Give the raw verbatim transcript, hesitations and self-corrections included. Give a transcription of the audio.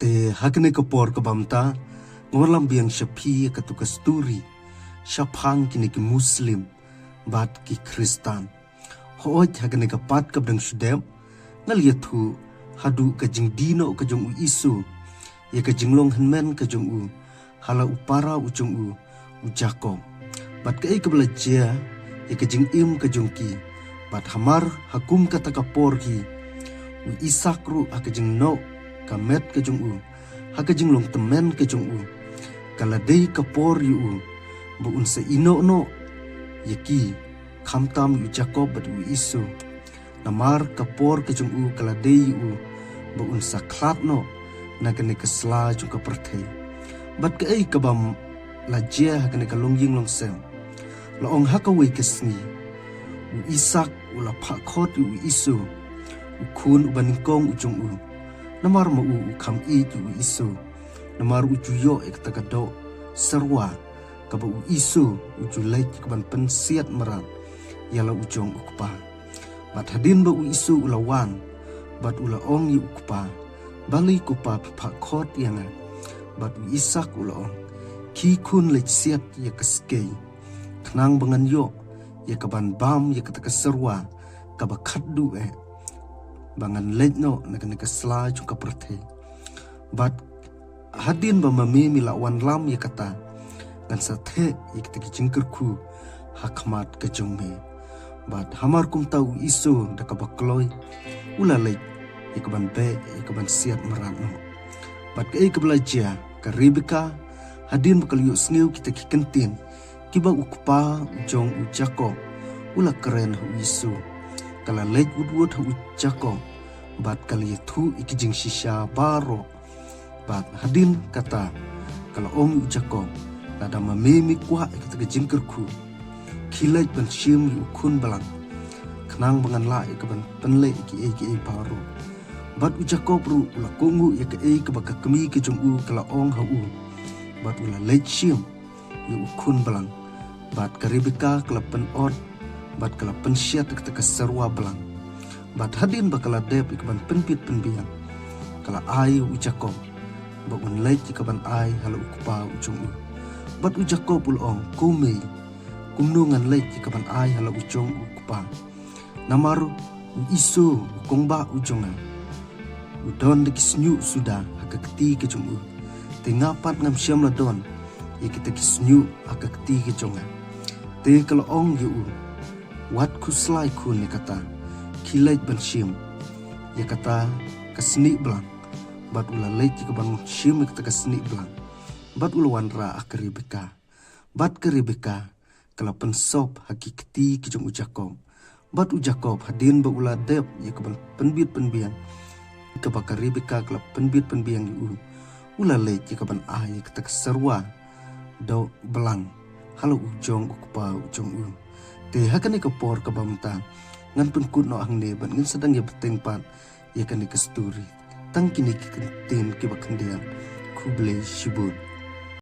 Eh, ha kane ka por kaba mynta, nga wanlam biang sha phi ïa katu ka story shaphang kine ki Muslim bad ki Khristan. Hooid, ha kane ka part kaba dang shu dep, nga la ïathuh haduh ka jingdie noh ka jong u Esau ïa ka jinglong hynmen ka jong u ha la u para u jong u, u Jakob. Bad kaei kaba la jia ïa ka jingim ka jong ki. Bad hamar ha kum kata ka por hi, u Isak ruh ha ka jingnoh ka met ka jong u, ha ka jinglong tymmen ka jong u, ka la dei ka por ïa u ba un sa ïehnoh noh ïa ki, khamtam ïa u Jakob bad u Esau. Namar ka por ka jong u ka la dei ïa u ba un sa khlad noh na kane ka sla jong ka pyrthei. Bad kaei kaba la jia ha kane ka longïing longsem. La ong ha kawei ka sngi, u Isak u la phah khot ïa u Esau, u khun uba nyngkong u jong u. Namar ma u u kham ïeit ïa u Esau. Namar u ju ïoh ïa kata ka doh serwa kaba u Esau u ju leit ïa kaban pynsiat mrad ïa la u jong u kpa. Bad hadien ba u Esau u la wan bad u la ong ïa u kpa, balei ko pa phi phah khot ïa nga? Bad u Isak u la ong, khie khun, leit siat ïa ka skei, khnang ba ngan ïoh ïa kaban bam ïa kata ka serwa kaba khatduh eh, ba ngan leit noh na kane ka sla jong ka pyrthei. Bad hadien ba ma me me la wanlam ïa kata, ngan sa theh ïa kita ki jingkyrkhu ha khmat ka jong me. Bad hamar kumta u Esau da kaba kloi u la leit ïa kaban beh ïa kaban siat mrad noh. Bad kaei kaba la jia, ka Rebeka, hadien ba ka la ïohsngew kita ki kyntien kiba u kpa u jong u Jakob u la kren ha u Esau, ka la leit wut wut ha u Jakob bad ka la ïathuh ïa ki jingshisha baroh. Bad hadien kata ka la ong ïa u Jakob, lada ma me me kwah ïa kata ka jingkyrkhu, khie leit ban shim ïa u khun blang, khnang ba ngan lah ïa kaban pynleh ïa kiei kiei baroh. Bad u Jakob ruh u la kohnguh ïa kaei kaba ka kmie ka jong u ka la ong ha u, bad u la leit shim ïa u khun blang. Bad ka Rebeka ka la pynot bad ka la pynsiat ïa kata ka serwa blang. Bad hadien ba ka la dep ïa kaban pynbit pynbiang, ka la ai ïa u Jakob ba un leit ïa kaban ai ha la u kpa u jong u. Bad u Jakob u la ong, ko mei, kumno ngan leit ïa kaban ai ha la u jong u kpa? Namar u Esau u kong bah u jong nga u don da ki shñiuh suda ha ka kti ka jong u, te nga pat ngam shym la don ïa kita ki shñiuh ha ka kti ka jong nga. Te ka la ong ïa u, wat khuslai khun ïa kata, khie leit ban shim ïa kata ka snieh blang. Bad u la leit ïa kaban shim ïa kata ka snieh blang, bad u la wanrah ha ka Rebeka. Bad ka Rebeka ka la pynsop ha ki kti ki jong u Jakob. Bad u Jakob, hadien ba u la dep ïa kaban pynbit pynbiang kaba ka Rebeka ka la pynbit pynbiang ïa u, u la leit ïa kaban ai ïa kata ka serwa doh blang ha la u jong u kpa u jong u. Te ha kane ka por kaba mynta ngan pynkut noh hangne bad ngin sa dang ïa bteng pat ïa kane ka story. Tang kine ki kyntien kiba khyndiat. Khublei shibun.